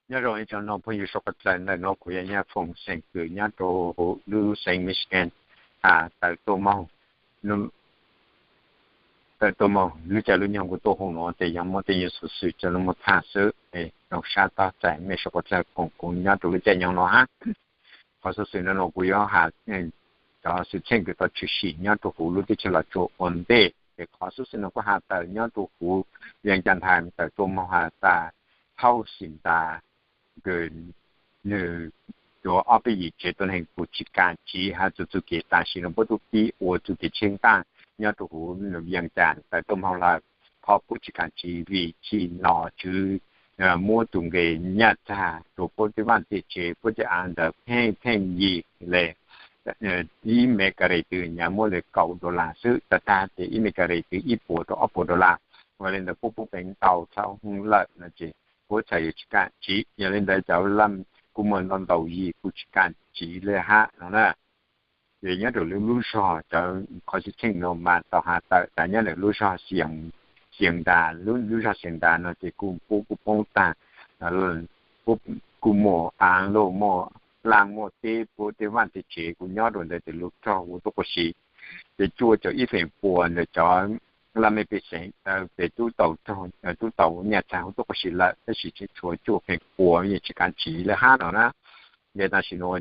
Nyob zoo ib tsoom no phooj ywg suav qhov txawm ntawm no kuv yog Nyab Foom xeem Kws nyob rau huv lub xeev Michigan. Has tawm tuaj moog, tawm tuaj moog lub caij lub nyoog kuv tuaj hu no ces yog muaj tej nyuag xov xwm coj lug moog tham xwb. Zoo sab tog txais mej suav qhov txawm koom kuv nyob rau lub caij nyoog no hab. Qhov xov xwm no no kuv yuav has cov xwm txheej kws tau tshwm sim nyob rau huv lub teb chaws Los Tsuas ua ntej. Ces qhov xov xwm no kuj has tawm nyob rau huv Vees Cas Nthais tawm tuaj moog has tas thaum xim ntas kws nwg yuav ob peb yim tsev tuab neeg kuj tsis kaam tsiv has txug txuj kev. Tam sim no puab tub pib ua txuj kev tsheej taaj nyob rau huv Vees Cas tawm tuaj moog lawm. Qhov puab tsis kaam tsiv vim tsim nom tswv muab tug nqe nyaj txag rua puab tej vaaj tej tsev, puab tej aav ntawd pheej pheej yim le ib mev kas res twg nyam muab le kaum dollar xwb, tag tag ces ib mev kas res twg ib puas rua ob puas dollar. Ua le ntawd puab pub peev ntau txhab hwv lawm no ces puab txhaj yuav tsis kaam tsiv. Yog le ntawd cov laj kuj muaj ntau ntau yim kuj tsis kaam tsiv le hab no na. Ces nyob rau lub lub zog cov qhov xwm txheej no mas tau has tawm tas nyob rau lub zog Xeev Ntas, lub lub zog Xeev Ntas no ces kuj puab kuj poob tag, kuj muaj aav luj muaj laj muaj teb, puab tej vaaj tej tsev kuj nyob rau ntawd tes lug raug huv tuab quas si. Ces cuaj caum ib feem pua ntawm cov laj mej pej xeem ntawd ces tub tau raug, tub tau nyaj txag huv tuab quas si lawm, tab sis tseem tshuav cuaj feem pua yeej tsis kaam tsiv le hab no na. Ces tam sim no cov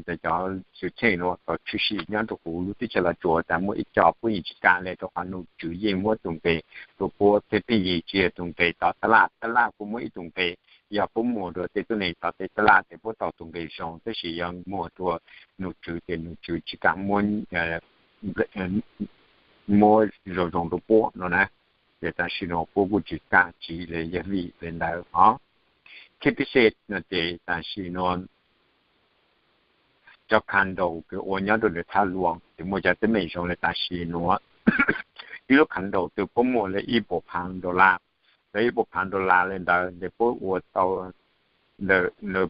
xwm txheej no tau tshwm sim nyob rau huv lub teb chaws Los Tsuas tas muaj ib co puab yeej tsis kaam le rau qhov num tswv yeej muab tug nqe rua puab pheej pheej yig, tsis yog tug nqe tov tab laj, tab laj kuj muaj ib tug nqe. Yog puab muag rua tej tuab neeg tov tej tab laj ces puab tau tug nqe zoo, tab sis yog muag rua num tswv ces num tswv tsis kaam muab zoo zoo rua puab no na. Ces tam sim no puab kuj tsis kaam tsiv le yog vim le ntawd os. Khib pib xej no ces tam sim no cov condo kws ua nyob rau ntawm Thaj Luam ces muaj cov teeb meem zoo le tam sim no ib lub condo twg puab muag le ib puas phaav dollar. Lawv ib puas phaav dollar le ntawd ces puab ua tau,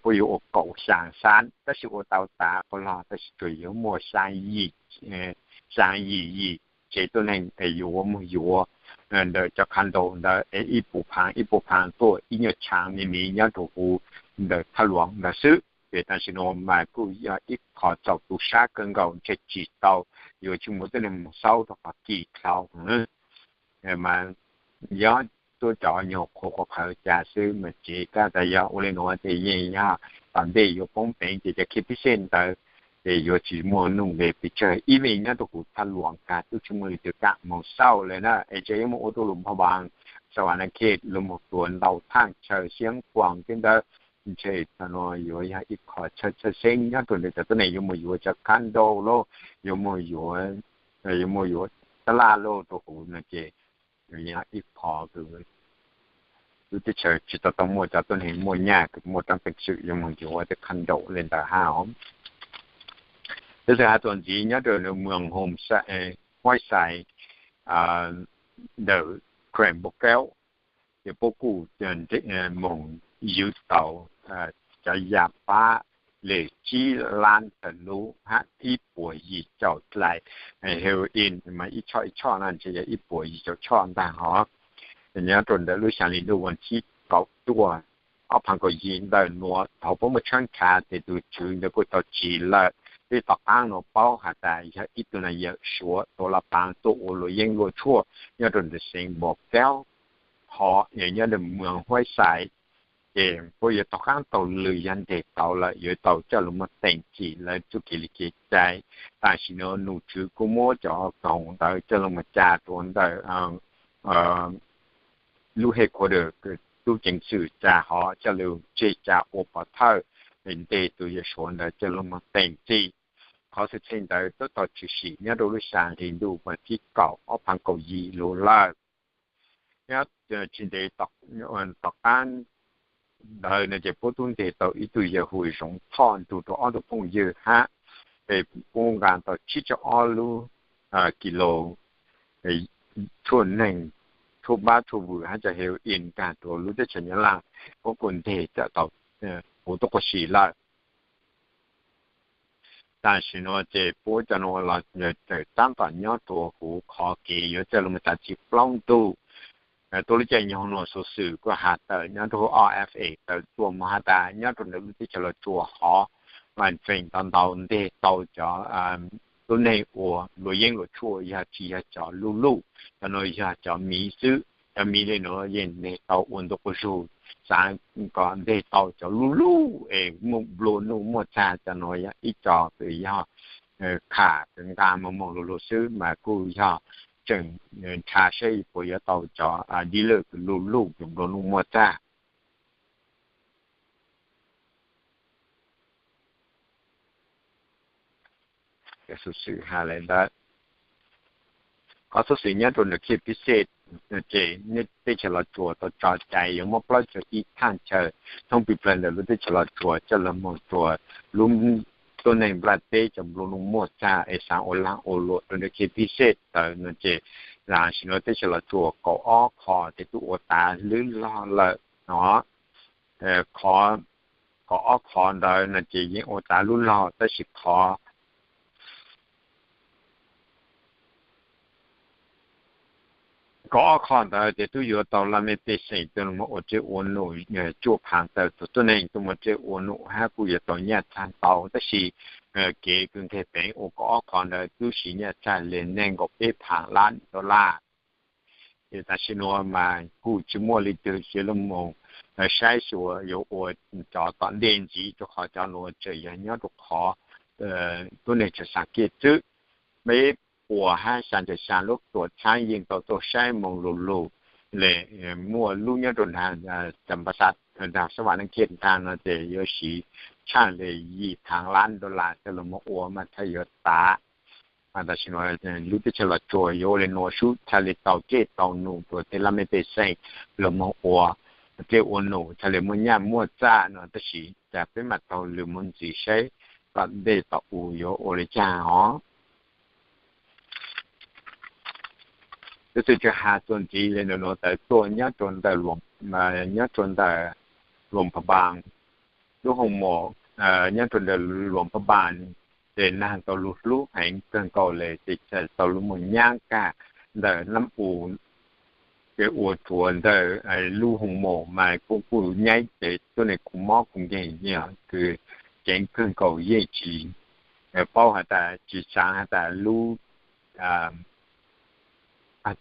puab yuav ua kaum xyaa xab, tab sis ua tau tas qhov log tab sis tsuas yuav muaj xyaa yim yim tsev tuab neeg es yuav moog yuav ntawm cov condo ntawd es ib puas phaav ib puas phaav tuaj ib nyuag tshaav me me nyob rau huv ntawm Thaj Luam ntawd xwb. Ces tam sim no mas kuj yog ib qho txaus tu sab kawg nkaus, ntshe tsis tau yuav tsis muaj tuab neeg moog xauj rau qhov kis dlhau. Mas yog tuab cov nyuag qhuav qhuav qhawv cas xwb mas tsev kag tas yog ua le nuav ces yeej yog tom ntej yuav poob peev ces cov khib pib xej ntawd ces yuav tsis muaj nuj nqe pes tsawg, ib vim nyob rau huv Thaj Luam kag tub tsis muaj leej twg kaam moog xauj le na, es tseem yuav muaj ua rau lug Nphau Npas, Xas Vas Nas Khej, lug moog Tuam Ntau, Thaaj Chaw, Xeev Khuam tej ntawd. Ntshe thaum no yuav yog ib qho txhawj txhawj xeeb nyob rau ntawm cov tuab neeg yuav moog yuav cov condo lauj, yuav moog yuav, yuav moog yuav tab laj lauj rau huv no ces yog ib qho kws lub teb chaws tsis tau tau muaj cov tuab neeg muaj nyaj kws muaj rab peev xwm yuav moog yuav tej condo le ntawd hab os. Tab sis has txuas ntxiv nyob rau Moos Home Sai, Huaib Xais, ntawm Karen Npauj Kaub, ces puab kuj moog ywv tau cov yam pab le tsib lab tawm lub hab ib puas yim caum dlaim heroin, mas ib choj ib choj no ntshe yog ib puas yim caum choj ntag hos. Nyob rau ntawm lub xyaa hli ntuj vas thib kaum cuaj ob phav kaum yim ntawm nuav thaum puab muaj tshaab nrhav ces tug tswv ntawd kuj tau tsim lawm. Tej tom qaab nuav paub has tas yog ib tug nas yawm Suav tuav la paav tuaj ua luam yeeb luam tshuaj nyob rau ntawm xeev Npauj Kaub, hos nyob rau Moos Huaib Xais. Ces puab yuav taug qaab taug lw yog nteg tau lawm yuav tau coj lug moog teem txim lawv txuj kev li kev cai. Tam sim no num tswv kuj muab cov koom ntawd coj lug moog tsa rua ntawm lub headquarter tub ceev xwm tsa hov coj lug tseg tsa ua pov thawj nteg tug yawm Suav ntawd coj lug moog teem txim. Qhov xwm txheej ntawd tub tau tshwm sim nyob rau lub xyaa hli ntuj vas thib kaum ob phav kaum yim lug lawm. Nyob tsis ntev tom qaab ntawd no ces puab tub nteg tau ib tug yawg hu Zoov Thoj nrug rau ob tug phooj ywg hab, es puab nqaa tau tsib caug ob lub kis lus tshuaj neeg, tshuaj npab tshuaj vwm hab cov heroin nkaag rua lub teb chaws Nyab Laj, puab kuj nteg tawm tau huv tuab quas si lawm. Tam sim no ces puab cov nuav los tawm taab tom nyob rua huv qhov kev yuav coj lug moog tsav txim plaub ntug. Tuaj lub caij nyoog nuav xuv xwm kuj has tawm nyob rua hauv O F A tawm tuaj moog has tas nyob rua ntawm lub teb chaws Los Tsuas hov mas feem ntau ntau nteg tau cov tuab neeg uas luam yeeb luam tshuaj yog tsi yog cov luj luj, cov nuav yog cov miv xwb. Cov miv le nuav yeej nteg tau ua ntu quas zug, xaav kom nteg tau cov luj luj es muaj nplua nuj muaj txag, cov nuav yog ib co kws yog kham kws nqaa moog moog lug lug xwb mas kuj yog tseem nrhav saib puas yuav tau cov dealer kws luj luj kws nplua nuj muaj txag. Xuv xwm has le ntawd. Qhov xuv xwm nyob rua ntawm Khej Phij Xej, ces teb chaws Los Tsuas tau tso cai yuav muab plaub caug ib thaaj chaw thoob plig plawg ntawm lub teb chaws Los Tsuas coj lug moog rua lub tuab neeg nplaj teb cov nplua nuj muaj txag es xaav ua laag ua luam rua ntawm Khej Phij Xej ntawd no ces tam sim nuav teb chaws Los Tsuas kaum ob qho ces tub ua tav lub log lawm no. Kaum ob qho ntawd no ces yeej ua tav lub log tab sis qhov kaum ob qho ntawd ces tub yuav tau laj mej pej xeem tuaj moog ua rej ua num, cuaj phaav tawm tug tuab neeg tuaj moog rej ua num hab kuj yuav tau nyaj txag ntau tab sis kev kws nqeg peev ua kaum ob qho ntawd tub siv nyaj txag le neeg nkaum peb phaav lab dollar. Ces tam sim nuav mas kuj tsi muaj leej twg cia lug moog saib xyuas yuav ua cov tom ntej ntxiv rua qhov cov nuav tseem yog nyob rua qhov tuab neeg tseem xaa kiaj xwb. Peb puas hab xyaa caum xyaa lub tuam txhaab yeej tau tuaj saib moog lug lug le muaj lub nyob rua nraag Xab Vam Neej Khej nraag no ces yuav siv tshaaj le yim phaav lab dollar coj lug moog ua mas txhaj yuav tav. Mas tam sim nuav lub teb chaws Los Tsuas yuav ua le nuav sub txhaj le tau rej tau num rua tej laj mej pej xeem lug moog ua rej ua num txhaj le muaj nyaj muaj txag no tab sis cas peb maam taug lug moog ntxiv saib tom ntej tom u yuav ua le caag os. Tub txwv tsi has txuas ntxiv le nuav nuav tawm tuaj nyob rua ntawm, nyob rua ntawm Luam Pha Npaas, lub hoos maum nyob rua ntawm Luam Pha Npaas ces naag tau lug hlub heev kawg nkaus le ces txawm tau lug moog nyaab kag ntawm nab u ua rua ntawm lub hoos maum mas kuj kuj nyaib ces tuab neeg kuj mob kuj nkeeg yog kws ceev kawg nkaus yeej tsi paub has tas tsi xaav has tas lub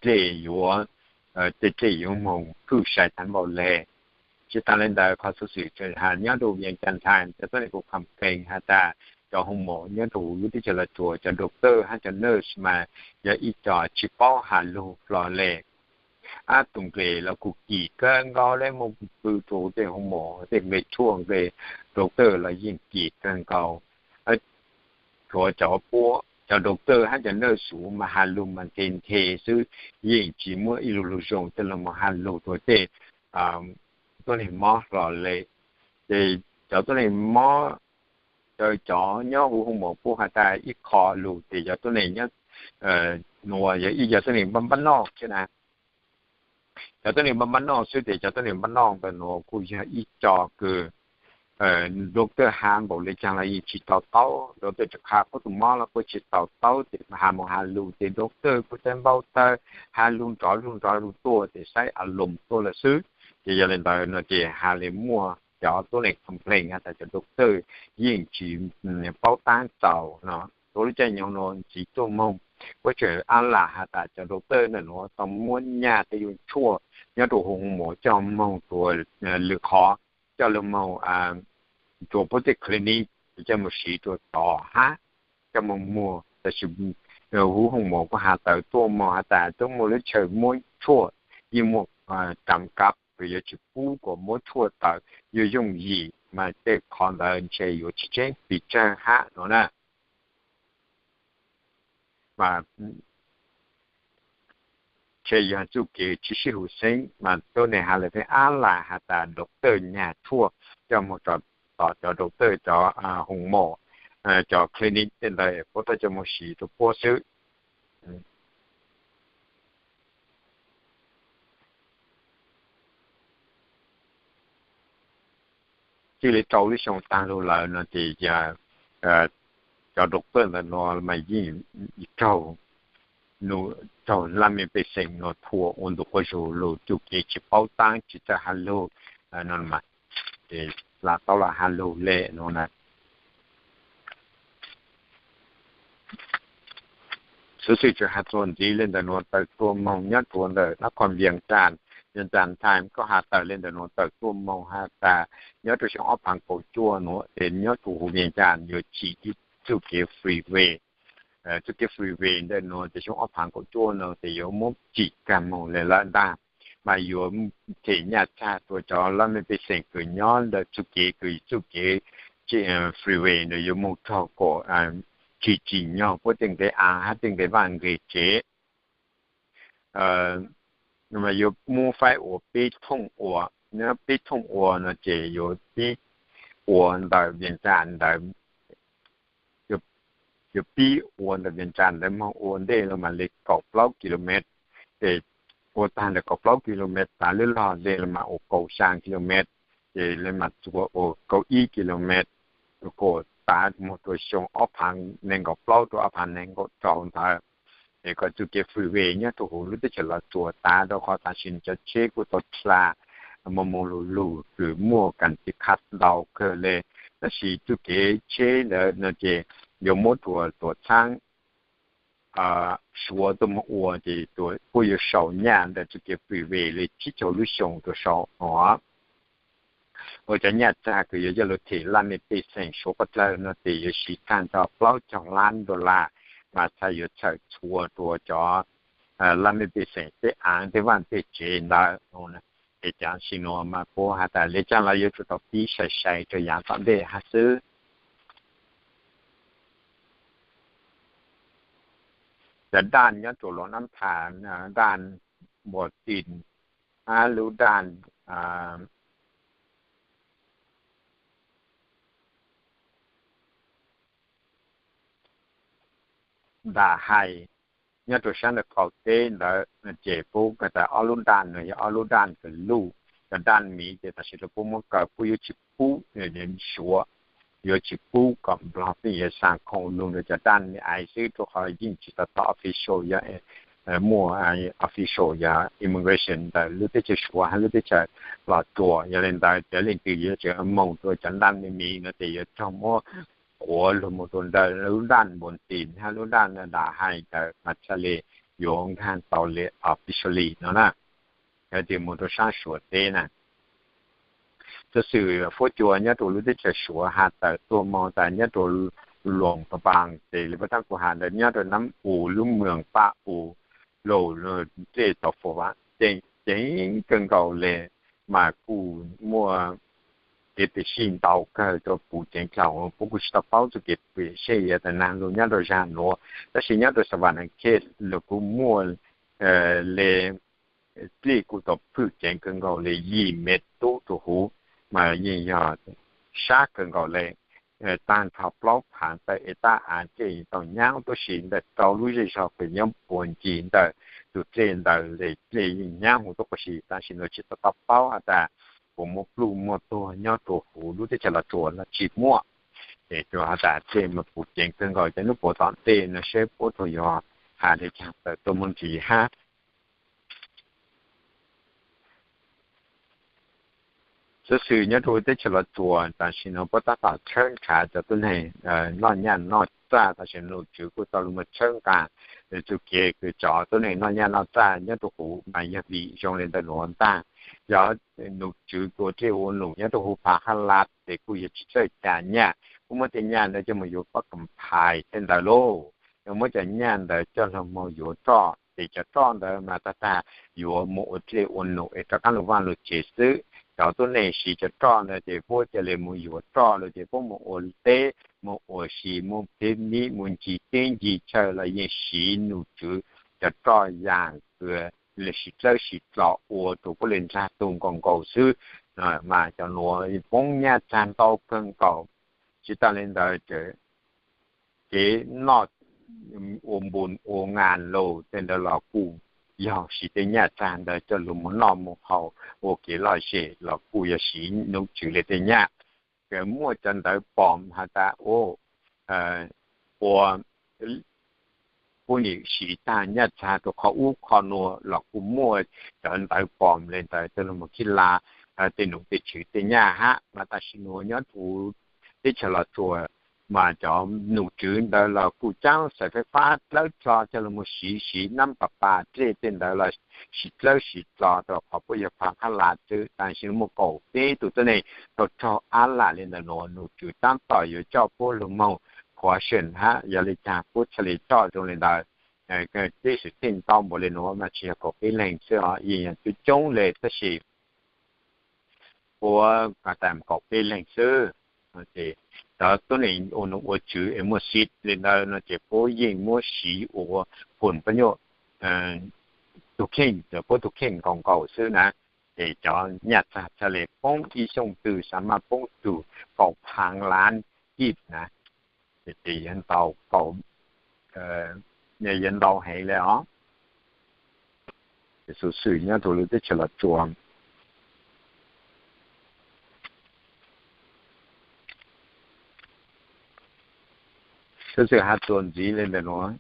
dlej yuav, tej dlej yuav moog hwj sai tag npaum le. Tsi taag le ntawd qhov xuv xwm has nyob rua Vias Cas Times cov tuab neeg kuj complain has tas cov hoos maum nyob rua huv lub teb chaws Los Tsuas cov doctor hab cov nurse mas yog ib co tsi paub has lug hlo le. Ab tug nqe los kuj kim kawg nkaus le, moog pw rua tej hoos maum tej nqe tshuaj nqe doctor los yeej kim kawg nkaus. Tshuav cov puab cov doctor hab cov nurse mas has lug mas nthe nthe xwb, yeej tsi muab ib lug lug zoo coj lug moog has lug rua tej tuab neeg mob hlo le. Ces cov tuab neeg mob, cov nyob huv hoos maum puab has tas ib qho lug ces cov tuab neeg nyob nuav yog ib cov tuab neeg npaj npaj noj xwb na. Cov tuab neeg npaj npaj noj xwb ces cov tuab neeg npaj noj ntawm nuav kuj yog ib co kws doctor has npaum le caag los yeej tsi to taub, doctor tsi qha puab tug mob los puab tsi to taub ces has moog has lug ces doctor kuj txawm npau taws has lug nrov lug nrov lug tuaj ces saib a loos tuaj lawm xwb. Ces yog le ntawd no ces has le muaj cov tuab neeg complain has tas cov doctor yeej tsi paub taab txaus no. Rua lub caij nyoog nuav ntxiv tuaj moog, puab tseem ab lam has tas cov doctor ntawm nuav tau muab nyaj tej yuav tshuaj nyob rua huv hoos maum coj moog rua lwm qhov, coj lug moog rua puab tej clinic coj moog siv rua tod hab coj moog muag. Tab sis huv hoos maum kuj has tawm tuaj moog has tas tub muaj lub chaw muab tshuaj yeej muaj cam kab kws yuav tsi pub kuas muab tshuaj tawm yuav yooj yim mas tej qhov ntawd ntshe yuav tsi tseeb pes tsawg hab no na. Mas ntshe yog txuj kev tsi sib hum xeeb mas tuab neeg has le pheej ab lam has tas doctor nyag tshuaj coj moog rua tom cov doctor cov hoos maum, cov clinic tej ntawd puab tuaj coj moog siv rua puab xwb. Txij li rau lub xyoo taag lug lawm no ces cov doctor ntawm nuav mas yeej raug nus raug laj mej pej xeem no thuam ua ntu quas zug lug, txuj kev tsis paub taab tsis txawj has lug no, ces lam tau lam has lug le no na. Xuv xwm tseem has txuas ntxiv le ntawm nuav tawm tuaj moog nyob rua ntawm nab qhoo Vias Cas, Vias Cas Times kuj has tawm le ntawm nuav tawm tuaj moog has tas nyob rua xyoo ob phaav kaum cuaj nuav ces nyob rua huv Vias Cas yuav tsim ib txuj kev freeway. Txuj kev freeway ntawm nuav ces xyoo ob phaav kaum cuaj nuav ces yuav muab tsim kag moog le lawm ntag, mas yuav them nyaj txag rua cov laj mej pej xeem kws nyob ntawm txuj kev kws txuj kev freeway ntawd yuav moog raug kom tsis tsim nyog puab tej nqe aav hab tej nqe vaaj nqe tsev. Yuav muab faib ua peb thooj ua, peb thooj ua no ces yuav pib ua ntawm Vias Cas ntawd, yuav pib ua ntawm Vias Cas ntawd moog ua ntej los mas le kaum plaub kilomev, ces ua tag ntawm kaub plaub kilomev tav lub log ntej los mas ua kaum xyaa kilomev, ces le mas txuas ua kaum ib kilomev, kom tav moog rua xyoo ob phaav neeg nkaum plaub rua ob phaav neeg nkaum rau ntawd. Es kom txuj kev freeway nyob rua huv lub teb chaws Los Tsuas tav, rua qhov tam sim no cov tsheb kuj tau dlha moog moog lug lug kws muaj kas tes kha ntau kawg le. Tab sis txuj kev tsheb ntawd no ces yuav muab rua tuam txhaab Suav tuaj moog ua ces kuj yuav sau nyaj ntawm txuj kev freeway le tsib caug lub xyoo rua sau no. Ua cov nyaj txag kws yuav coj lug them laj mej pej xeem Suav qhov dlawg no ces yuav siv tag nrho plaub caug lab dollar, mas txhaj yuav txhawm txhua rua cov laj mej pej xeem tej aav tej vaaj tej tsev ntawd. Es tam sim nuav mas puab has tas le caag los yuav tsum tau pib sai sai rua yaav tom ntej hab xwb. Cov daj nyob rua Luam Nab Phas, daj Npuas Tis, hab lub daj Ntas Hais nyob rua saab ntawm qaum teb ntawd, ces puab has tas ob lub daj no yog ob lub daj kws luj. Cov daj miv ces tam sim no puab muab kaw, puab yuav tsis pub Suav, yuav tsis pub kom Nplog pheej yuav xa khoom lug rua cov daj miv xwb, rua qhov yeej tsis tau tau official, yog muaj official yog immigration ntawm lub teb chaws Suav hab lub teb chaws Los Tsuas. Yog le ntawd cov leej twg yuav tseem moog rua cov daj miv no ces yuav raug muab quav lug moog rua ntawm lub daj Npuas Tis hab lub daj Ntas Hais ntawd mas txhaj le yuav nkaag tau le officially no na. Yog tias moog rua saab Suav teb na, xuv xwm fuab cua nyob rua lub teb chaws Suav has tawm tuaj moog tas nyob rua Luam Phas Npas ces le puab taab kuv has ntawd nyob rua Nab Us lub moos Paj Us Laus, dlej tau fua ceev kawg nkaus le, mas kuj muaj kev phem sij ntau kawg rua puv ceev dlaug, puab kuj tsis tau paub txuj kev phem sij yog tas naag lug nyob rua zag nuav. Tab sis nyob rua Xas Vas Nas Khej los kuj muaj le dlej kuj tau phwj ceev kawg nkaus le yim mev tub rua huv, mas yeej yog sab kawg nkaus le. Taag nrho plaub phaav tawm es tab aav dlej tau nyaab tuab si ntawm rau lub zej zog kws nyob puag ncig ntawm tug dlej ntawd le dlej yeej nyaab huv tuab quas si. Tam sim nuav tsis tau tau paub has tas puas muaj pluj muaj tuag nyob rua huv lub teb chaws Los Tsuas los tsis muaj. Es rua has tas dlej mas puv ceev kawg nkaus, cov nub puav tom ntej no seb puab tug yuav has le caag tawm tuaj moog ntxiv hab. Xuv xwm nyob rua teb chaws Los Tsuas tam sim nuav puab tab tom tshawb nrhav cov tuab neeg noj nyaj noj txag. Tam sim nuav nom tswv kuj tau lug moog tshawb nqaa txuj kev kws cov tuab neeg noj nyaj noj txag nyob rua huv, mas yog vim zoo le ntawm nuav ntag. Cov nom tswv ua dlej ua num nyob rua huv Phas Hab Las ces kuj yog tsis txawj ca nyaj, kuj muab tej nyaj ntawd coj moog yuav pab kam phais tej ntawd lauj. Yog muab cov nyaj ntawd coj lug moog yuav roj, ces cov roj ntawd mas tag tag yuav moog ua dlej ua num es rov qaab lug vaaj lug tsev xwb. Cov tuab neeg siv cov roj ntawd ces puab ca le moog yuav roj lawm ces puab moog ua teb, moog ua si, moog peb mib, moog ncig teb ncig chaw los yeej siv nom tswv cov roj yaam kws le siv dlawb siv dlov ua rua puab le ntsag tug nkaus nkaus xwb. Mas cov nuav poob nyaj txag ntau kawg nkaus. Tsis tas le ntawd, kev noj ua npu ua ngaa lug tej ntawd los kuj yog siv tej nyaj txag ntawd coj lug moog noj moog haus ua kev lom zem los kuj yog siv nom tswv le tej nyaj. Muaj cov ntawv pom has tas ua, ua puab nim siv tag nyaj txag rua qhov ub qhov nuav los kuj muaj cov ntawv pom le ntawd coj lug moog khib la tej nom tej tswv tej nyaj hab. Mas tam sim nuav nyob rua teb chaws Los Tsuas mas cov nom tswv ntawd los kuj caab xaim fais fab dlawb dlo coj lug moog siv, siv nab pas pas dlej tej ntawd los siv dlawb siv dlo rua qhov puab yog phab qhab las xwb. Tam sim nuav muaj kaum peb tug tuab neeg tau raug ab lam le ntawm nuav, nom tswv taab tom yuav coj puab lug moog question hab yog le caag puab txhaj le coj zoo le ntawd. Tej xwm txheej ntau npaum le nuav mas tsis yog kaum peb leeg xwb os, yeej yog coob coob le tab sis puab has tas kaum peb leeg xwb. Cov tuab neeg ua nom ua tswv es muaj xib le ntawd no ces puab yeej muab siv ua phum pab nyuaj tug kheej, puab tug kheej nkaus nkaus xwb na. Ces cov nyaj txag txhaj le poob ib xyooj twg xav maj poob tug kaum phaav lab kib na, ces yuav ntau kaum, yuav ntau heev le os. Ces xuv xwm nyob rua lub teb chaws Los Tsuas, xuv xwm has txuas ntxiv le ntawm nuav,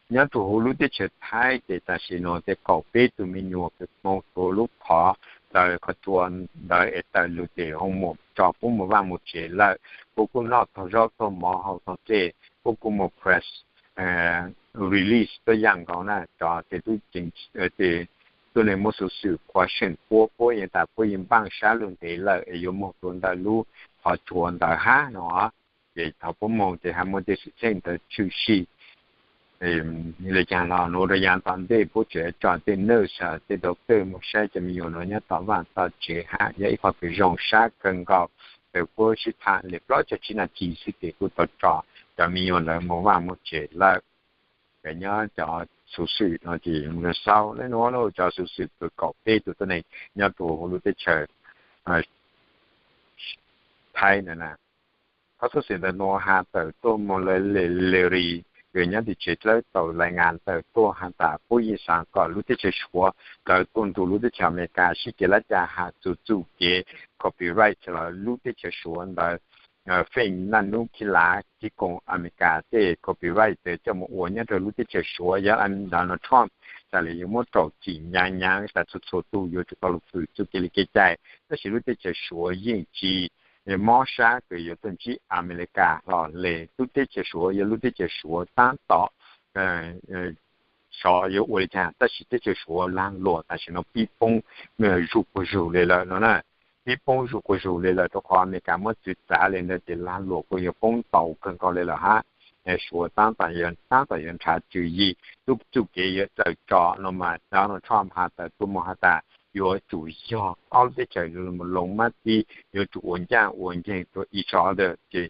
nyob rua huv lub teb chaws Thaib ces tam sim nuav tej kaum peb tug me nyuam kws moog rua lub qhov taw qhov tsua ntawd es tawm lug ces ho muaj tso puab moog vaaj moog tsev lawm. Puab kuj noj taug zaub taug mov hau taug dlej, puab kuj moog press release tuab yaam nkaus na, tso tej tub ceev, tej tuab neeg muab xuv xwm question puab, puab yeej tas puab yeej npaaj sab lug ntev lawm es yuav moog rua ntawm lub qhov tsua ntawd hab no. Ces thaum puab moog ces has muaj tej xwm txheej ntawd tshwm sim le caag los nuav rua yav tom ntej puab tseem tso tej nurse, tej doctor moog saib cov me nyuam nuav nyob tom vaaj tom tsev hab yog ib qho kws zoo sab kawg nkaus. Thaum puab sib tham le plaub caug tsib nas this xwb ces kuj tau tso cov me nyuam ntawd moog vaaj moog tsev lawm. Ces nyob cov xuv xwm no ces xaus le nuav, cov xuv xwm kws kaum peb tug tuab neeg nyob rua huv lub teb chaws Thaib ntawd na. Qhov xuv xwm ntawm nuav has tawm tuaj moog le le le ri, kws nyob tim tsev dlawb tau lais ngas tawm tuaj has tas puab yeej xaav kom lub teb chaws Suav lawv tuaj nrug lub teb chaws Amelikas sib kev lab ca has txug txuj kev copyright los lub teb chaws Suav ntawd feem naj nub khib lav khib koom Amelikas tej copyright coj moog ua nyob rua lub teb chaws Suav. Yog Donald Trump tas le yuav muab raug txim nyaav nyaav tas txhua txhua tug yuav tsum tau lug fwm txuj kev li kev cai, tab sis lub teb chaws Suav yeej tsis mob sab kws yuav tuaj ntsib Amelikas hlo le. Lub teb chaws Suav yog lub teb chaws Suav taab tom sov yuav ua li caag, tab sis teb chaws Suav lag luam tam sim nuav pib poob zuj quas zug le lawm no na. Pib poob zuj quas zug le lawm rua qhov Amelikas muab txwv txav le ntawd ces lag luam kuj yuav poob ntau kawg nkaus le lawm hab. Suav taab tom yuav, taab tom yuav nrhav tswv yim, tub txuj kev yuav txawm tso no mas Donald Trump has tas tuaj moog has tas yuav tsum yog ob lub teb chaws lug moog loo mab txib, yuav tsum ua ncaaj ua nceeg rua each other. Ces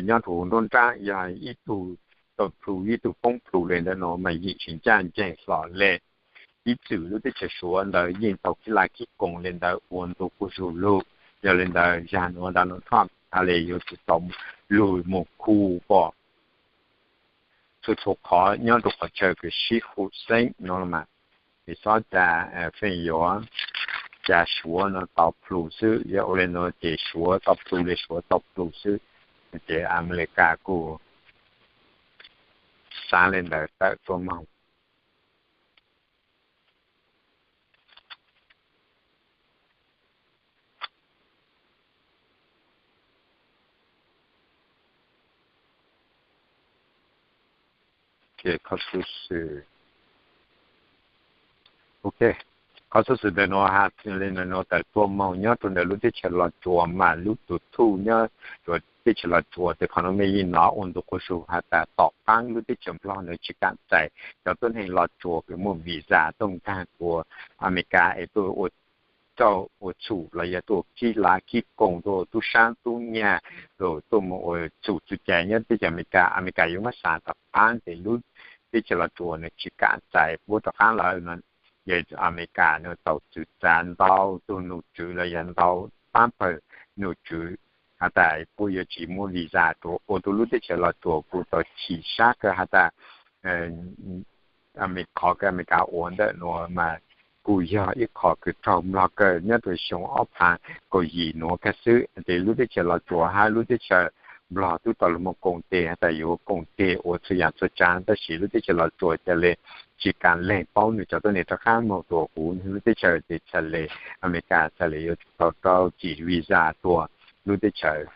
nyob rua huv nruab nraab yog ib tug tau plhu ib tug poob plhu le ntawd no mas yeej tsis ncaaj nceeg hlo le. Ib txwm lub teb chaws Suav ntawd yeej tau khib laj khib koom le ntawd ua ntu quas zug lug. Yog le ntawd zag nuav Donald Trump has le yuav tsum tau lug moog khu pom txhua txhua qhov nyob rua qhov chaw kws sib hu xeeb no mas, es xob ca feem yuav ca Suav no tau plhu xwb. Yog ua le nuav ces Suav tau plhu le Suav tau plhu xwb. Ces Amelikas kuj xaav le ntawd tawm tuaj moog. Qhov xuv xwm, ok, qhov xuv xwm ntawm nuav has le ntawm nuav tawm tuaj moog nyob rua ntawm lub teb chaws Los Tsuas mas lub tug thuj nyob rua teb chaws Los Tsuas tej qhov nuav mej yeej nov ua ntu quas zug has tas tom qaab lub teb chaws Nplog ntawd tsis kaam txais cov tuab neeg Los Tsuas kws muaj visa tuaj nkaag rua Amelikas es tuaj ua rauj ua txhum los yog tuaj khib laj khib koom tuaj tub saab tub nyag, tuaj moog ua txhum txuj cai nyob teb chaws Amelikas. Amelikas yuav muab xaav tom qaab tes lub teb chaws Los Tsuas nws tsis kaam txais puab rov qaab lawm no. Yog Amelikas nws tau txwv txav ntau tug nom tswv los yog ntau paab pawg nom tswv has tas puab yuav tsis muab visa rua ua rua lub teb chaws Los Tsuas kuj tau chim sab kawg has tas Amelikas, qhov kws Amelikas ua ntawm nuav mas kuj yog ib qho kws raug mlog kawg nyob rua xyoo ob phav kaum yim nuav kag xwb. Tes lub teb chaws Los Tsuas hab lub teb chaws Nplog twb tau los mus koom tes has tas yuav koom tes ua txhua yam txhua tsav, tab sis lub teb chaws Los Tsuas ca le tsis kam lees paub nws cov tuab neeg rov qab moog rua huv lub teb chaws, ces ca le Amelikas ca le yuav tsum tau rau tsim visa tuaj lub teb chaws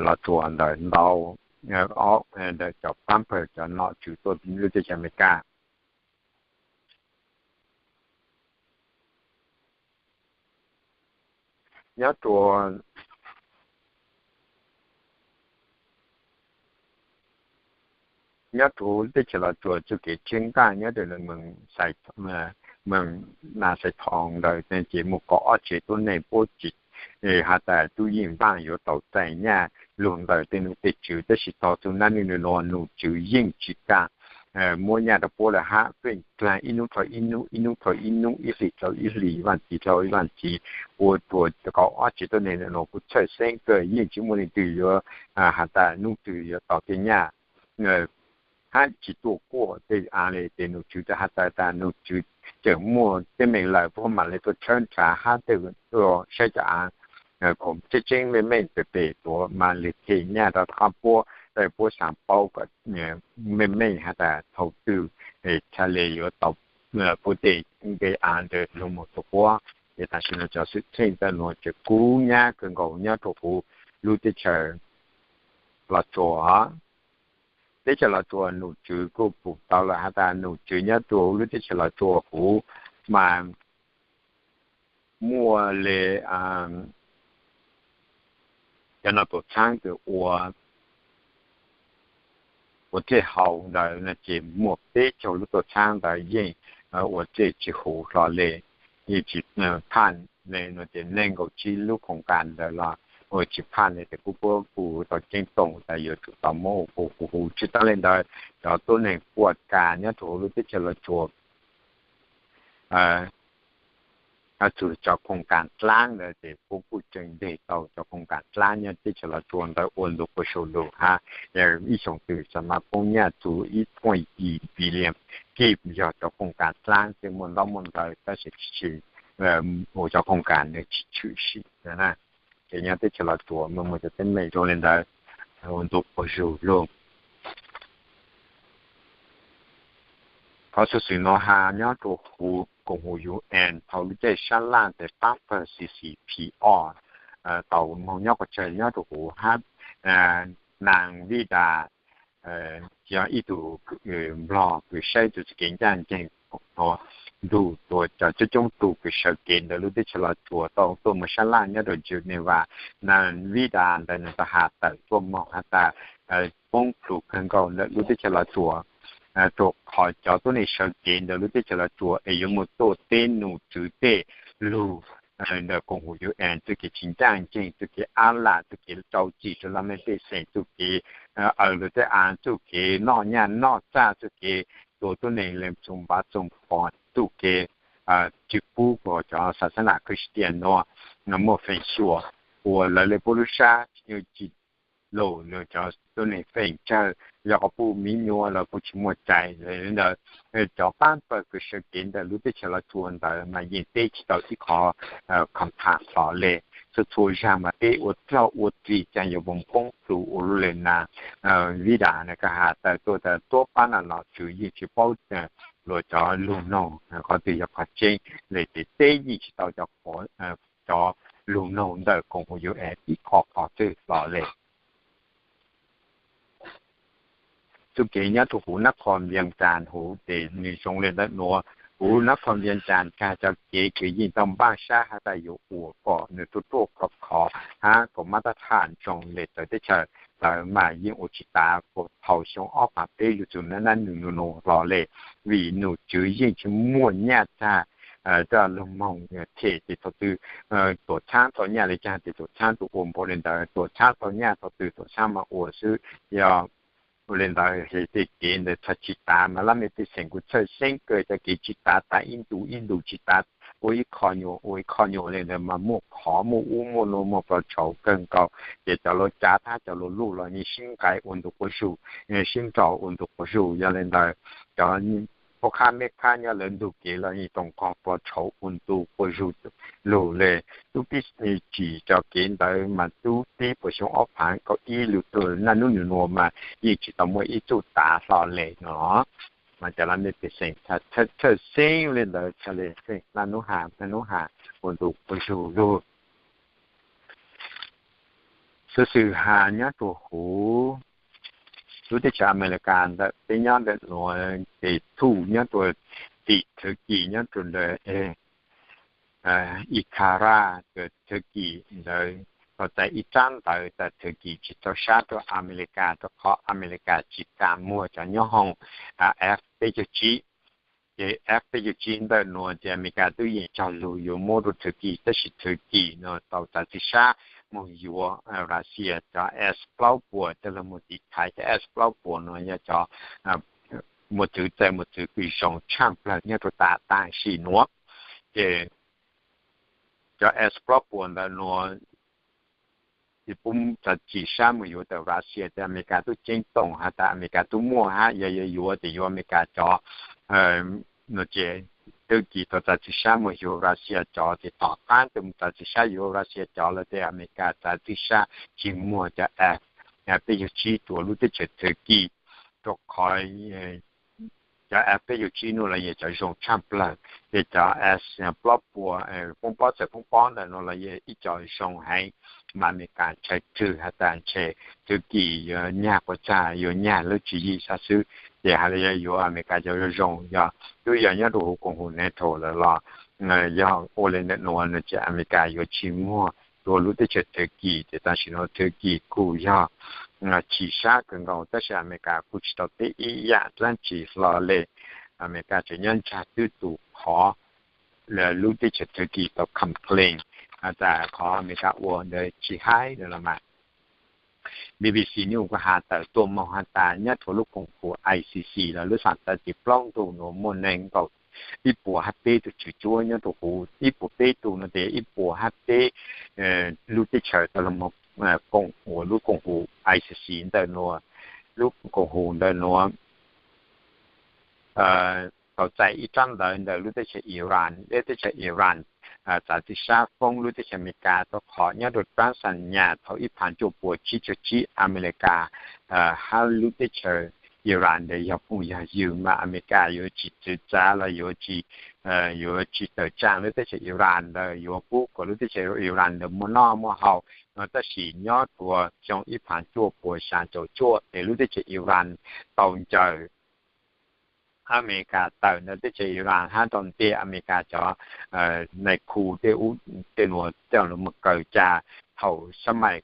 Los Tsuas ntawm ntau, ntawm cov pab pawg cov nom tswv tuaj lub teb chaws Amelikas. Nyob rua nyob rua teb chaws Los Tsuas txuj kev tshiab nqaj nyob rua moos Nas Xais Thoos ntawd ces mus kaum ob tsev tuab neeg puab tsis has tas tub yeej npaaj yuav tau txais nyaj lug ntawm tej nom tej tswv, tab sis tog txug nub nua nus tswv yeej tsis kam muab nyaj rau puab lawm hab, feem dlaag ib nub dhau ib nub, ib nub dhau ib nub, ib hlis dhau ib hlis, vaaj txi dhau ib vaaj txi, ua rua kaum ob tsev tuab neeg nua kuj txhawj xeeb kawg, yeej tsis muaj leej twg yuav has tas nub twg yuav tau tej nyaj hab tsis tuaj kuaj tej aav le. Ces nom tswv has tas tas nom tswv tseem muaj teeb meem lawm puab mam le tuaj tshawb nrhav hab tej tuaj saib cov aav kom tseeb tseeb meej meej pem pem tuav mam le them nyaj rov qab puab, puab xaav paub kom meej meej has tas thaus twg ca le yuav tau puab tej npe aav ntawd lug moog rua puab. Ces tam sim nuav cov xwm txheej ntawm nuav tseem kub nyab kawg nkaus nyob rua huv lub teb chaws Los Tsuas. Teb chaws Los Tsuas nom tswv kuj pum tau lawm has tas nom tswv nyob rua huv lub teb chaws Los Tsuas huv mas muaj le cov nom tuam txhaab kws ua ua tej hauv ntawd no ces muaj peb caug lub tuam txhaab ntawd yeej ua tej tsis huv hlo le, yeej tsis phaj le no ces neeg nkaum tsib lub khoom kas ntawd los ua tsis phaj le. Ces kuj puab kuj tau ceeb toom tas yuav tsum tau muab ua huv huv. Tsis tas le ntawd, cov tuab neeg puaj kas nyob rua huv lub teb chaws Los Tsuas txug cov khoom kas dlaab ntawd ces puab kuj tseem nteg tau cov khoom kas dlaab nyob teb chaws Los Tsuas ntawd ua ntu quas zug lug hab. Ib xyoos twg xav mas poob nyaj txug ib point yim billion kib yog cov khoom kas dlaab tej muaj ntaub muaj ntawv tab sis tsis ua cov khoom kas ntawd tsis tshwm sim. Ces nyob teb chaws Los Tsuas muaj muaj cov teeb meem zoo le ntawd ua ntu quas zug lug. Qhov xuv xwm nuav has nyob rua huv koom huv UN thaus lub caij sab laj tes pab pawg C C P O tau moog nyob quas tsawg nyob rua huv hab Nas Vij Das yog ib tug Nplog kws saib txuj kev ncaaj nceeg ntug rua cov coob coob tug kws sawv kev ntawm lub teb chaws Los Tsuas tau tuaj moog sab laj nyob rua Geneva. Nas Vij Das ntawd nwg tau has tawm tuaj moog has tas poob plhus kawg nkaus ntawm lub teb chaws Los Tsuas rua qhov cov tuab neeg sawv kev ntawm lub teb chaws Los Tsuas es yuav mus tuaj teb nom tswv tej lug ntawm koom huv UN txuj kev tsis ncaaj nceeg, txuj kev ab lam, txuj kev rau txim rua laj mej pej xeem, txuj kev aws lug tej aav, txuj kev noj nyaj noj txag, txuj kev tua tuab neeg le txoos npav txoos phom, txuj kev tsi pub kuas cov xav xab nas Christian nuav muaj feem xyuam ua lawv le puab lub sab tsis lug, cov tuab neeg feem tsawg yog qhov puj miv nyuas los puj tsis muaj cai le ntawd. Cov pab pawg kws sawv kev ntawm lub teb chaws Los Tsuas ntawd mas yeej teb tsis tau ib qho khom tham hlo le. Txhua txhua zag mas teb ua dlaug ua dlig caag yuav moog poob plhus ua luaj le. Nas Vij Das nwg ka has tawm tuaj tas tuab pab nas nom tswv yeej tsis paub luas cov lug noog qhov twg yog qhov tseeb le, ces teb yeej tsis tau cov lug noog ntawm koom huv UN ib qho qhov twg hlo le. Txuj kev nyob rua huv nab qho Vias Cas huv tes nwg zoo le ntawm nuav. Huv nab qho Vias Cas kag cov kev kws yeej tau npaaj sab has tas yuav ua kom nwg ruaj ruaj khov khov hab kom mab tab tham zoo le txawv teb chaws, txawv mas yeej ua tsis tav kuas thaus xyoo ob phav peb lug txug nab nub nua hlo le. Vim nom tswv yeej tsis muaj nyaj txag coj lug moog them ces thaus twg tuam txhaab tau nyaj le caag ces tuam txhaab tau ua npaum le ntawd, tuam txhaab tau nyaj thaus twg tuam txhaab mas ua xwb. Yog ua le ntawd ces tej kev ntawd txhad tsis tav mas laj mej pej xeem kuj txhawj xeeb kawg, cov kev tsis tav tav ib ntus ib ntus tsis tav, ua ib qho nyuas ua ib qho nyuas le ntawd mas muaj qhov muaj ub muaj nuav muaj plhov tshauv kawg nkaus. Ces cov luas cav thab cov luas luj los yeej sib nqais ua ntu quas zug, sib nraus ua ntu quas zug. Yog le ntawd cov Pov khab meb khab nyob lawv ntug kev los yeej tau nqog pov tshauv ua ntu quas zug lug le. Tub pib tsim cov kev ntawd mas tub pib puas xyoo ob phav kaum ib lug txug naj nub nua mas yeej tsis tau muaj ib txuj tav hlo le no. Mas cov laj mej pej xeem txhawj xeeb li ntawd txhaj le xeem naj nub has naj nub has ua ntu quas zug lug. Xuv xwm has nyob rua huv lub teb chaws Amelikas ntawm peb nyob ntawm nuav ces thuj nyob rua tim Thawv Kis nyob rua ntawm Ikhara, Thawv Kis ntawd tau txais ib rab ntawv tas Thawv Kis tsis txaus sab rua Amelikas rua qhov Amelikas tsis kam muag cov nyoob hoom F peb caug tsib. Ces F peb caug tsib ntawm nuav ces Amelikas tub yeem cog lug yuav muab rua Thawv Kis, tab sis Thawv Kis nuav tau txav txim sab moog yuav Russia cov S plaub puas coj lug moog tiv thaiv. Cov S plaub puas nuav yog cov mos txwv txais mos txwv kws zoo tshaj plawg nyob rua tam tam sim nuav. Ces cov S plaub puas ntawm nuav tsis pub txav txim sab moog yuav tawm Russia, ces Amelikas tub ceeb toom has tas Amelikas tub muaj hab, yog yuav yuav ces yuav Amelikas cov. Ces Thawv Kis tau txav txim sab moog yuav Russia cov, ces tom qaab tug moog txav txim sab yuav Russia cov lawm ces Amelikas txav txim sab tsis muag cov F peb caug tsib rua lub teb chaws Thawv Kis, rua qhov cov F peb caug tsib nuav los yog cov zoo tshaj plawg, ces cov S plaub puas poob pob txawm poob pob ntawm nuav los yog ib co zoo heev. Mas Amelikas ntshai twg has tas ntshe Thawv Kis yuav nyag puas txag, yuav nyag lub tswv yim sab xwb, ces has le yog yuav Amelikas cov zoo zoo, yog tub yog nyob rua huv koom haum NATO lawm los yog ua le ntawm nuav ces Amelikas yuav tsis muag rua lub teb chaws Thawv Kis. Ces tam sim nuav Thawv Kis kuj yog chim sab kawg nkaus, tab sis Amelikas kuj tsis tau teb ib yaam dlaab tsi hlo le. Amelikas tseem nyob ntsag twb tus qhov lub teb chaws Thawv Kis tau complain has tas qhov Amelikas ua ntawd tsis haib lawm los mas. B B C News kuj has tawm tuaj moog has tas nyob rua lub koom haum I C C los lub xaam txav txim plaub ntug nuav muaj neeg nkaum ib puas hab peb tug tswv cuab nyob rua huv, ib puas peb tug nuav tes ib puas hab peb lub teb chaws tau lug moog koom ua lub koom haum I C C ntawm nuav. Lub koom haum ntawm nuav tau txais ib rab ntawv ntawm lub teb chaws Iran, lub teb chaws Iran txav txim sab foob lub teb chaws Amelikas rua qhov nyob rua rab xas nyas thaum ib phav cuaj puas tsib caug tsib Amelikas hab lub teb chaws Iran ntawd yog phooj yog ywg, mas Amelikas yuav tsis txwv txav los yuav tsis, yuav tsis tawm tsaam lub teb chaws Iran ntawd, yuav pub kom lub teb chaws Iran ntawd muaj noj muaj haus no. Tab sis nyob rua xyoo ib phav cuaj puas xya caum cuaj tes lub teb chaws Iran tau ncaws Amelikas tawm ntawm teb chaws Iran hab tau ntiag Amelikas cov nais khu tej ub tej nuav coj lug moog kaw ca thaum sab mais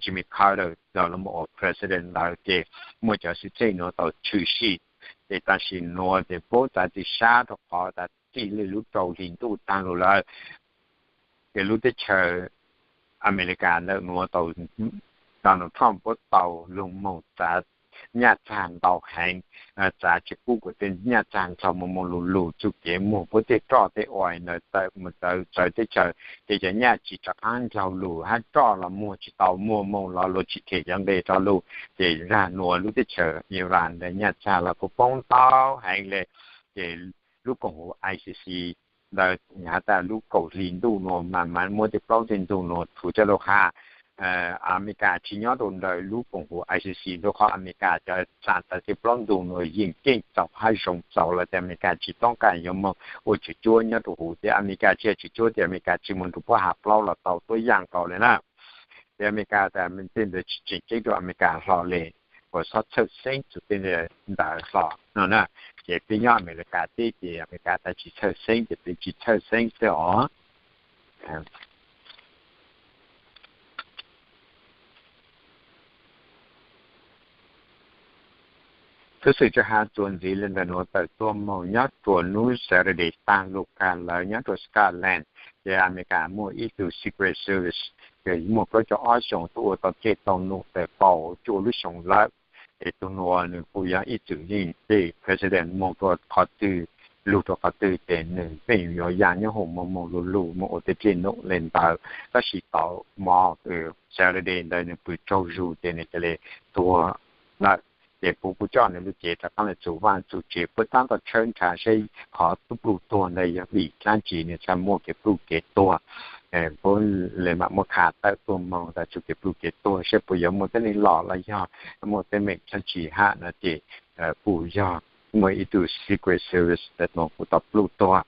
Jimmy Carter tau lug moog ua president ntawd ces muaj cov xwm txheej nuav tau tshwm sim. Ces tam sim nuav ces puab txav txim sab rua qhov tas txij li lub rau hli ntuj taag lug lawm ces lub teb chaws Amelikas ntawm nuav tau, Donald Trump puab tau lug moog txav nyaj txag ntau heev, txav tsis pub kom tej nyaj txag nrog moog moog lug lug txuj kev muag puab tej roj tej uas ntawd tawm mus txawv teb chaws, ces cov nyaj tsis rov qaab nrog lug hab roj los muag tsis tau, muag moog los luag tsis them cov nqe rau lug. Ces zag nuav lub teb chaws Iran ntawd nyaj txag los kuj poob ntau heev le. Ces lub koom haum I C C ntawd has tas lub kaum hli ntuj nuav mas mam muab tej plaub tej ntug nuav thuv coj lug has. Amelikas tsis nyob rau ntawm lub koom haum I C C rua qhov Amelikas cov xaam txav txim plaub ntug nuav yeej keej txaus hab zoo txaus lawm tes Amelikas tsis toob kas yuav moog ua tswv cuab nyob rua huv. Tes Amelikas tsis ua tswv cuab tes Amelikas tsis moog rua puab has plaub los tau tuab yaaj nkaus le na. Tes Amelikas tas tej ntawd tsis tseem ceeb rua Amelikas hlo le, kuas xob txhawj xeeb txug tej ntawd hlo no na. Ces peb nyob Amelikas teb ces Amelikas tas tsis txhawj xeeb ces peb tsis txhawj xeeb xwb os. Xuv xwm tsi has txuas ntxiv le ntawm nuav tawm tuaj moog nyob rua nub Saturday taag lug kag lawm nyob rua Scotland, ces Amelikas muaj ib tug Secret Service, ces muaj plaub caug ob xyoos tuaj ua tau ceg tau num tawm kaum cuaj lub xyoo lawm. Ces tug nuav nws kuj yog ib txwm yeej ceg president moog rua qhov twg, lug rua qhov twg ces nws pheej yuav ya nyob hoom moog moog lug lug moog ua tej ceg num le ntawd. Tab sis tau mo Saturday ntawd nws pw tsaug zug ces nws ca le tuag lawm. ces puab kuj coj nws lub cev rov qaab lug txug vaaj txug tsev, puab taab tom tshawb nrhav seb qhov tub pluj tuag ntawd yog vim dlaab tsi nws txhaj muaj kev pluj kev tuag. Puab le maam muab khav tawm tuaj moog tas txug kev pluj kev tuag seb puas yuav muaj teeb neeg lom los yog muaj teeb meem dlaab tsi hab no ces kuj yog muaj ib tug Secret Service ntawd kuj tau pluj tuag.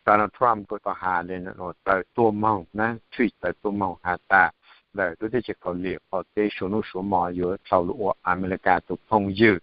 Donald Trump kuj tau has le nuav tawm tuaj moog na, tshwj tawm tuaj moog has tas ntawm lub teb chaws Kauslim qaum teb suav nub suav mo yuav tau lug ua Amelikas tug phooj ywg,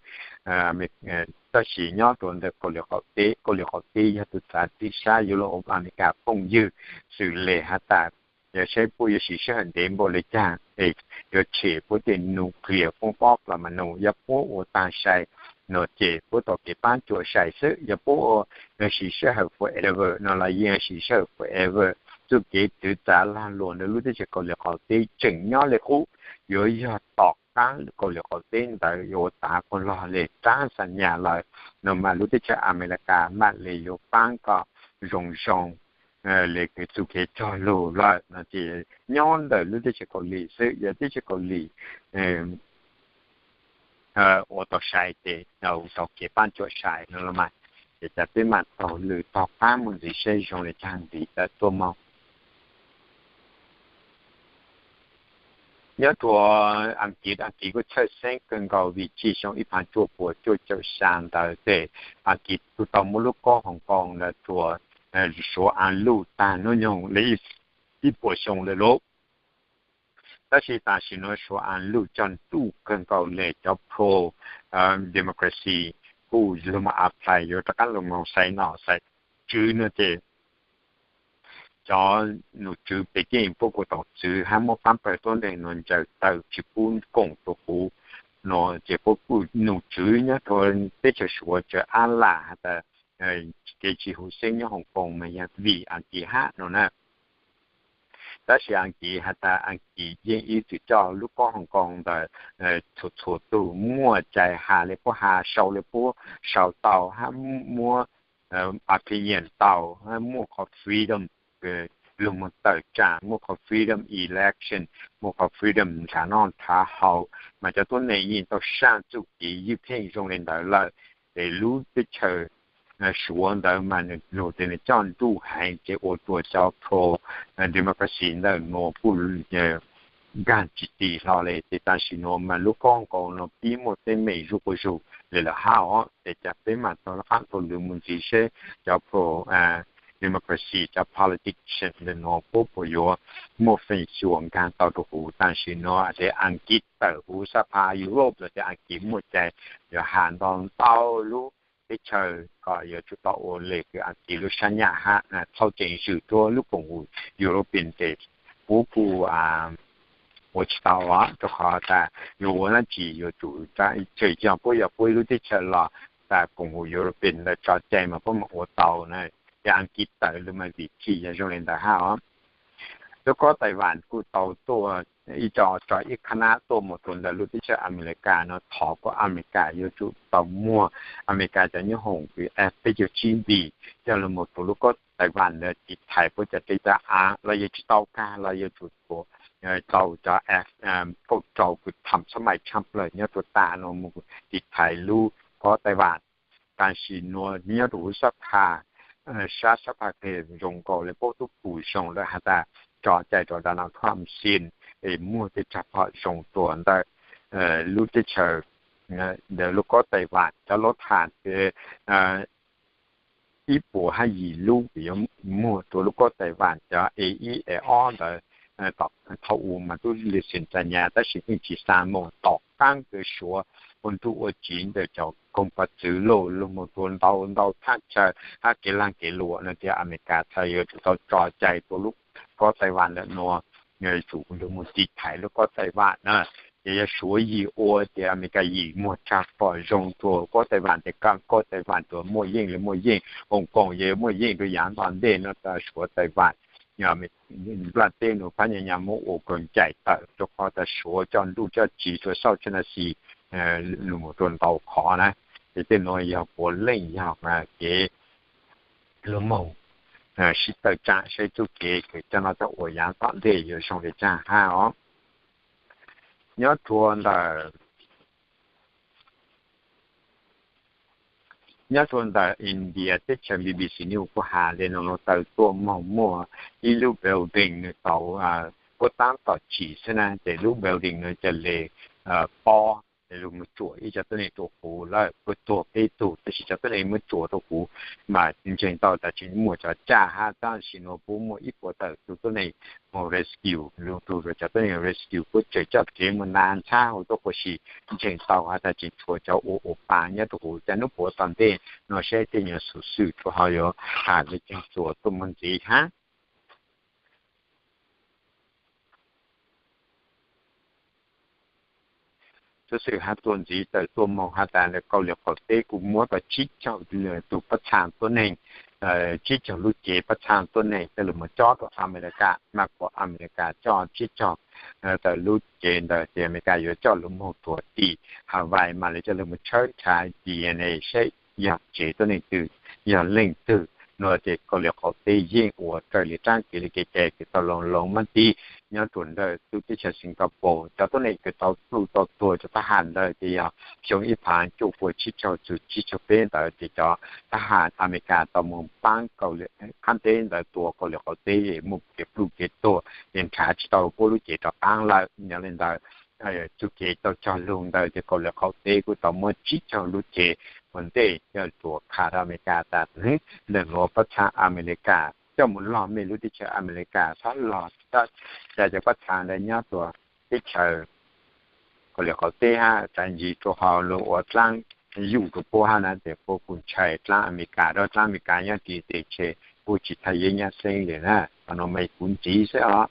tab sis nyob rua ntawm Kauslim qaum teb, Kauslim qaum teb yog tug txav tib sab yuav lug ua Amelikas phooj ywg, xws le has tas yog seb puab yuav siv sij hawm ntev npaum le caag es yuav tshem puab tej nuclear poob pob plas ma nus, yog puab ua taag sai no ces puab tau kev paab cuam sai xwb, yog puab ua siv sij hawm forever no los yeej siv sij hawm forever. Txuj kev txwv txav lag luam ntawm lub teb chaws Kauslim qaum teb tseem nyob le qub, yuav yog tom qaab Kauslim qaum teb ntawd yuav ua tav quas log le raab xa nyas lawm no mas lub teb chaws Amelikas maam le yuav paab kom zoo zoo le kws txuj kev cog lug lawm no ces nyob ntawm lub teb chaws Kauslim xwb, yog teb chaws Kauslim ua tau sai ces tau kev paab cuam sai no los mas ces cas peb maam taug lwm taug qaab moog ntxiv seb zoo le caag ntxiv tawm tuaj moog. Nyob rua Askiv, Askiv kuj txhawj xeeb kawg nkaus vim txij xyoo ib phav cuaj puas cuaj caum xya ntawd tes Askiv kuj tau muab lub kob Hong Kong ntawd rua Suav Aas Luj taag hnub nyoog le ib puas xyoo lawm lauj. Tab sis tam sim nuav Suav Aas Luj coj nruj kawg nkaus le cov pro democracy kuj lug moog apply yuav rov qaab lug moog xaiv nom xaiv tswv no ces cov nom tswv pem keeb puab kuj tau txwv hab muab faab pawg tuab neeg nuav ntsaws taw tsi pub koom rua huv no ces puab kuj nom tswv nyob rua teb chaws Suav tsaws ab lam has tas kev tsi huv xeeb nyob Hong Kong mas yog vim Askiv hab no na. Tab sis Askiv has tas Askiv yeej ib txwm coj lub kob Hong Kong ntawd txhua txhua tug muaj cai has le puab has, sau le puab sau tau hab muab opinion tau hab muaj qhov freedom lug moog tawm tsaam, muaj qhov freedom election, muaj qhov freedom nrhav noj nrhav haus, mas cov tuab neeg yeej tau saaj txuj kev ywj pheej zoo le ntawd lawm. Ces lub teb chaws Suav ntawd mas nwg lug tes nwg coj nruj heev ces ua rua cov pro democracy ntawm nuav kuj nkaag tsi tis hlo le. Ces tam sim nuav mas lub kob Hong Kong no pib muaj teeb meem zuj quas zug le lawm hab os. Ces cas peb maam taug lub qaab taug lwm moog ntxiv seb cov pro democracy, cov politician ntawm nuav puab puas yuav muaj feem xyuam nkaag tau rua huv. Tam sim nuav tes Askiv tawm huv sab phab Europe los tes Askiv muaj cai yuav has ntau ntau lub teb chaws kom yuav tsum tau ua le kws Askiv lub sab nyam hab txhob tseem zwm rua lub koom haum European tes puab kuj ua tsi tau os, rua qhov tas yuav ua dlaab tsi yuav tsum tseem yog puab yog puab ib lub teb chaws los tas koom haum European ntawd tso cai mas puab mam ua tau na. Ces Askiv tawm lug mas vim txhij yog zoo le ntawd hab os. Lub kob Taiwan kuj tau tuaj ib co tso ib qhab nab tuaj moog rua ntawm lub teb chaws Amelikas no thov kom Amelikas yuav tsum tau muag Amelikas cov nyoob hoom kws F peb caug tsib B coj lug moog rua lub kob Taiwan ntawd tiv thaiv puab cov dlej cov av los yog tsi tau kag los yuav tsum tau cov F kaum rau kws tham xab mais tshaj plawg nyob rua tas no moog tiv thaiv lub kob Taiwan. Tam sim nuav nyob rua huv sab phaj, sab sab phaj keg zoo nkaus le puab tub pum zoo lawm has tas tso cai rua Donald Trump sin es muaj tej tsag phom zoo rua ntawm lub teb chaws ntawm lub kob Taiwan. Cov lub tham tes ib puas hab yim lub kws yuav muag rua lub kob Taiwan cov A ib A ob ntawd thaum u mas tub lisin tsa nyas tab sis pheej tsi xa moog tom qaab kws Suav ua nruj ua tsiv ntawm cov koog pov txwv lug lug moog rua ntau ntau thaj chaw hab kev laag kev luam no tias Amelikas txhad yuav tsum tau tso cai rua lub kob Taiwan lawm nuav, yuav tsum lug moog tiv thaiv lub kob Taiwan na. Ces yog Suav yim ua ces Amelikas yim muag tsag phom zoo rua kob Taiwan tes kob Taiwan tuaj muaj yeej le muaj yeej, Hong Kong yog muaj yeej rua yaav tom ntej no tas Suav Taiwan nplaj teb nuav phab nyas nyas muab ua kaug ncaim tawm rua qhov tas Suav coj nruj coj tsiv rua South China Sea lug moog rua ntau qhov na. Ces tej nuav yog puav leej yog kev lug moog sib tawm tsaam saib txuj kev kws coj noj coj ua yaav tom ntej yuav zoo le caag hab os. Nyob rua ntawm Nyob rau ntawm India teb chaws, B B C News kuj has li no, tawm tuaj moog muaj ib lub building nws tau puab taab tom tsim xwb na, ces lub building no ca le pob, lug moog tsuam ib cov tuab neeg rua huv lawm, puab tuag peb tug, tab sis cov tuab neeg muab tsuam rua huv mas ntseeg tau tas tseem muaj cov caj hab, tab sis nua puab muaj ib puas tawm tug tuab neeg moog rescue, lug tug rua cov tuab neeg rescue puab tseem coj kev moog na ntxhab huv tuab quas si, ntseeg tau has tas tseem tshuav cov ua ua pa nyob rua huv. Ca nub puav tom ntej no saib tej nyuas xov xwm rua hov yuav has le caag tuaj moog ntxiv hab. Xov xwm has tuaj ntxiv tawm tuaj moog has tas Kaus Lim qaum teb kuj muab tau tsib caug tug pab txha tuab neeg, tsib caug lub cev pab txha tuab neeg coj lug moog cob rua Amelikas, mas kuas Amelikas coj tsib caug tawm lub cev ntawd ces Amelikas yuav coj lug moog rua tim Hawaii mas lawv coj lug moog tshawb nrhav D N A saib yog tsev tuab neeg twg, yog leej twg. Nua ces Kaus Lim qaum teb yeej ua raws li raab kev li kev cai kws tau loo loo mab tib nyob rua ntawm lub teb chaws Singapore. Cov tuab neeg kws tau pluj tau tuag cov thab ham ntawd ces yog xyoo ib phav cuaj puas tsib caug txug tsib caug peb ntawd ces cov thab ham Amelikas tau moog paab Kaus Lim qaab teb ntawd tua Kaus Lim qaum teb es muaj kev pluj kev tuag ces nrhav tsi tau puab lub cev rov qaab lawm. Yog li ntawd, txuj kev tau cog lug ntawd ces Kaus Lim qaum teb kuj tau muab tsib caug lub cev ua ntej coj rua qha rau Amelikas tas ntawm nuav pab txha Amelikas coj moog log mej lub teb chaws Amelikas txhob log, ca cov pab txha ntawd nyob rua teb chaws Kaus Lim qaum teb hab tsav ntsig rua hauv lug ua dlaab yuj rua puab hab na, ces puab kuj ntshai dlaab Amelikas, dlaab Amelikas nyob tim teb chaws puab tsi thaj yeeb nyab xeeb le na. Qhov nuav mas kuv ntxiv xwb os,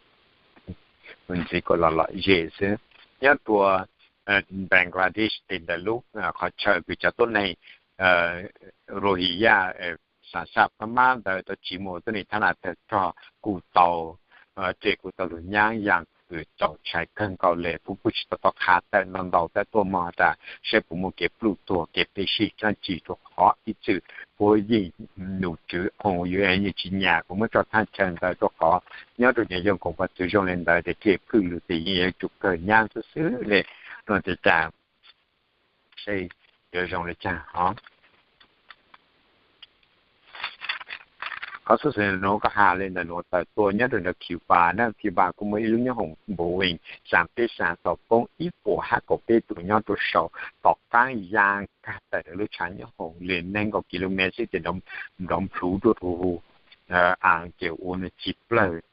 kuv ntxiv kuas lom lom zem xwb. Nyob rua Bangladesh ces ntawm lub qhov chaw kws cov tuab neeg Rohingya, xa xa pab mab ntawd tau tsi muaj tuab neeg thab nam tawg rog kuj tau, ces kuj tau lug nyaab yaam kws txaus ntshai kawg nkaus le. Puab kuj tsi tau tau qha tawm ntau ntau tawm tuaj moog has tas saib puas muaj kev pluj tuag kev peb sij dlaab tsi rua qhov ib txwm puab yeej num tswv oo U N yeej tsi nyam kuas muab tso thaaj chaw ntawd rua qhov nyob rua nyuas yoog koom pab txwv zoo le ntawd ces kev phwj lug tes yeej yuav tsum kawg nyaab xwb xwb le. Nua ces tas saib yuav zoo le caag hov. Qhov xub xwm nuav kuv has le ntawm nuav tawm tuaj nyob rua nrag Cuba na, Cuba kuj muaj ib lub nyoob hoom Boeing xaa peb xaa tau poob ib puas hab kaum peb tus nyob rua sau tom qaab yaa kag tawm lub tshav nyoob hoom le neeg nkaum kilomev xwb ces nrov nplhuv rua huv, ces ua nwg ci plawg.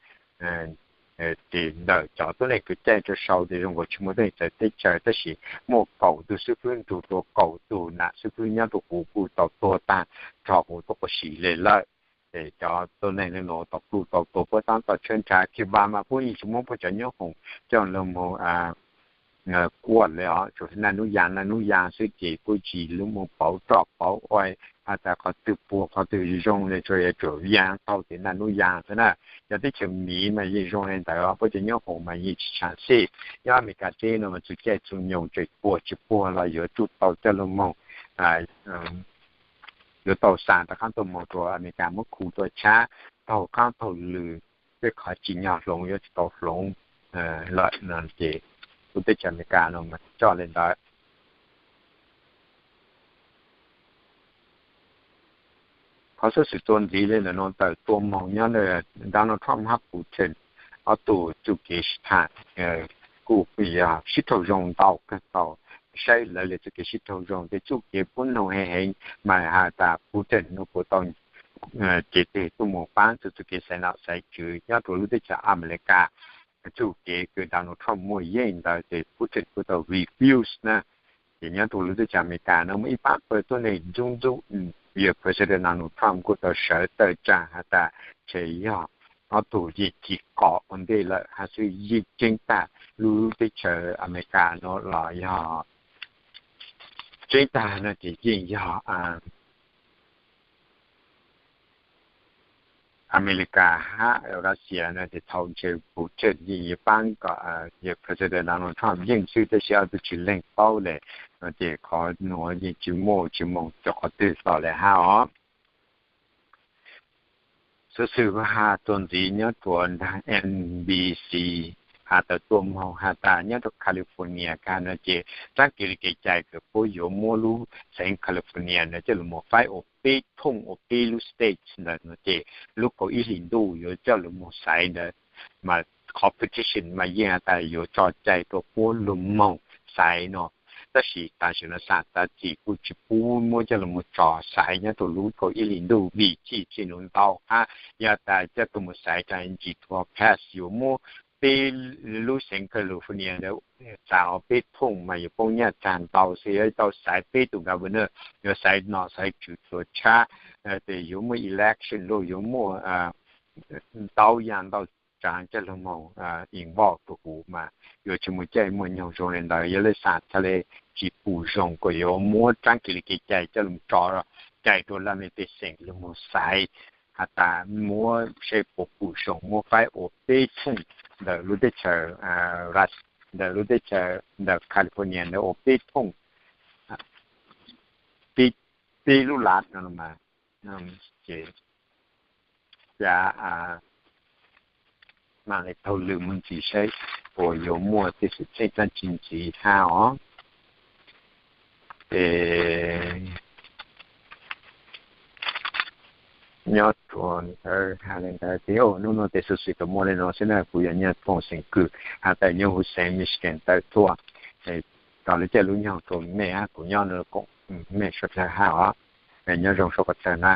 Ces ntawm cov tuab neeg kws caij rua sau ces zoo nkaus tsi muaj tuab neeg txawv teb chaws tab sis muaj kaum tug xwb fwb nrug rua kaum tug nam xwb fwb nyob rua huv kuj tau tuag tag nrho huv tuab quas si le lawm. Ces cov tuab neeg le nuav tau pluj tau tuag puab taab tom tshawb nrhav. Cuba mas puab yeej tsi muab puab cov nyoob hoom coj lug moog kuaj le os, tsuas naj nub yaa naj nub yaa xwb ces puab tsi lug moog pauv roj pauv ua has tas qhov twg puag qhov twg zoo le, tsuas yog tsuas yaa taug ces naj nub yaa xwb na. Cov teb chaws Miv mas yeej zoo le ntawd, puab cov nyoob hoom mas yeej tsi tshaav xij. Nyob Amelikas teb nuav mas txug caij txug nyoog tseem puag tsi puag los yuav tsum tau coj lug moog, yuav tau xa rov qaab tuaj moog rua Amelikas muab khu rua tshab taug qaab taug lw, tej qhov tsim nyog hloov yuav tsi tau hloov lawm no ces lub teb chaws Amelikas no mas coj le ntawd. Qhov xub xwm tuaj ntxiv le ntawm nuav tawm tuaj moog nyob Donald Trump hab Putin ob tug txuj kev sib tham kuj yog sib raug zoo ntau kawg tau. Saib lawv le txuj kev sib raug zoo, ces txuj kev puab noog heev heev mas has tas Putin nuav puas tau cev teg tuaj moog paab txug txuj kev xaiv nom xaiv tswv nyob rua lub teb chaws Amelikas. Txuj kev kws Donald Trump muaj yeej ntawd ces Putin kuj tau refuse na. Ces nyob rua lub teb chaws Amelikas nuav muaj ib paab pawg tuab neeg ntxub ntxub, yog President Donald Trump kuj tau sawv tawm tsaam has tas ces yog ob tug yeej ci qom ua ntej lawm hab xwb, yeej ceeb tag lub teb chaws Amelikas nuav los yog ceeb tag no ces yeej yog Amelikas hab Russia no ces thaus ntshe Putin yeej yuav paab kom yog President Donald Trump yeej xwb, tab sis ob tug tsi leeg paub le no ces qhov nuav yeej tsi muaj tsi moog rua qhov twg los le hab os. Xov xwm has tuaj ntxiv nyob rua nraag N B C has tas tuaj moog has tas nyob rau California ka no ces tsaab kis li kev cai kws puab yuav muab lub xeev California ntawd coj lug moog faib ua peb thooj ua peb lub state ntawd no ces lub kaum ib hlis ntuj yuav coj lug moog xaiv ntawd mas competition mas yeej has tas yuav tso cai rua puab lug moog xaiv no. Tab sis tam sim no xam txim kuj tsi pub muab coj lug moog tso xaiv nyob rau lub kaum ib hlis ntuj vim tsi txij nuav ntau hab yog tas coj tuaj moog xaiv tas ntsis tug pass yuav muab peb lub xeev California ntawd txav ua peb thooj mas yuav poob nyaj tsaag ntau xwb, yuav tau xaiv peb tug governor, yuav xaiv nom xaiv tswv tuav tshab, tes yuav muaj election lug yuav muaj ntau yaam ntau tsaav coj lug moog involve rua huv mas yuav tsi muaj caij muaj nyoog zoo le ntawd. Yog le xam txhaj le tsi pum zoo kuas yuav muab tsaab kis li kev cai coj lug tso cai rua laj mej pej xeem lug moog xaiv has tas muab seb puas pum zoo muab faib ua peb thooj ntawm lub teb chaws, ntawm lub teb chaws ntawm California ntawd ua peb thooj, peb lub lav no mas ces xav mam le taug lw moog ntxiv seb puas yuav muaj tej xwm txheej dlaab tsi ntxiv hab os. Ces nyob rua ntawd has le ntawd tias nub nua tes xuv xwm tau muaj le nuav xwb na, kuv yog Nyiaj Tooj xeem Kws has tas nyob huv xeev Michigan tawm tuaj. Rau lub caij lub nyoog rua mej hab kuv nyob nua koom mej suav dlawg hab os. Nyob zoo suav dlawg na.